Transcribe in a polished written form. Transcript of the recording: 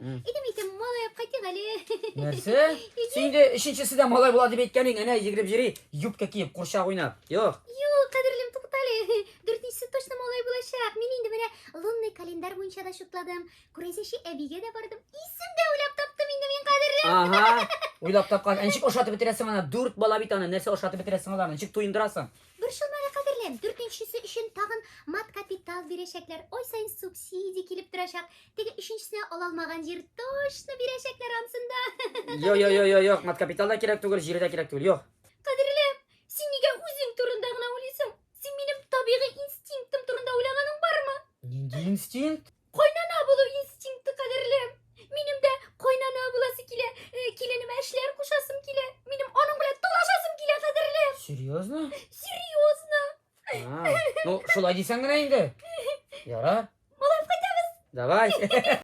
Әйдә әйтәм, малай алып кайтыйк әле. Нәрсә? Син инде өченчесе дә малай була дип әйткән идең, әнә йөгереп йөри, юбка киеп, курчак уйнап. Юк. Юк, кадерлем, туктале. Дүртенчесе точно малай булачак. Мин инде менә лунный календарь буенча да шутладым. Күрәзәче әбигә дә бардым. Исем дә уйлап таптым инде мин, кадерлем. Ага, уйлап тапкан. Ә ничек ошатып бетерәсең аны? Дүрт бала бит аны. Нәрсә ошатып бетерәсең аларны? Ничек туендырасың? Борчылма әле, кадерлем. Дүртенчесе өчен тагын мат-капитал бирәчәкләр. Ай саен субсидия килеп торачак. Теге өченчесенә ала алмаган җир точно бирәчәкләр ансын да. Йо, йо, йо, йо, йо, мат-капитал да кирәк түгел, җире дә кирәк түгел. Юк. Кадерлем, син нигә үзең турында гына уйлыйсың? Син минем табигый инстинктым турында уйлаганың бармы? Нинди инстинкт? Кайнана булу инстинкты, кадерлем. Минем дә кайнана буласы килә, э, киленемә эшләр кушасым килә. Минем аның белән талашасым килә, кадерлем. Серьезно? Серьезно. А, ну, шулай дисәң генә инде. Ярар. Малай, кайтабыз. Давай.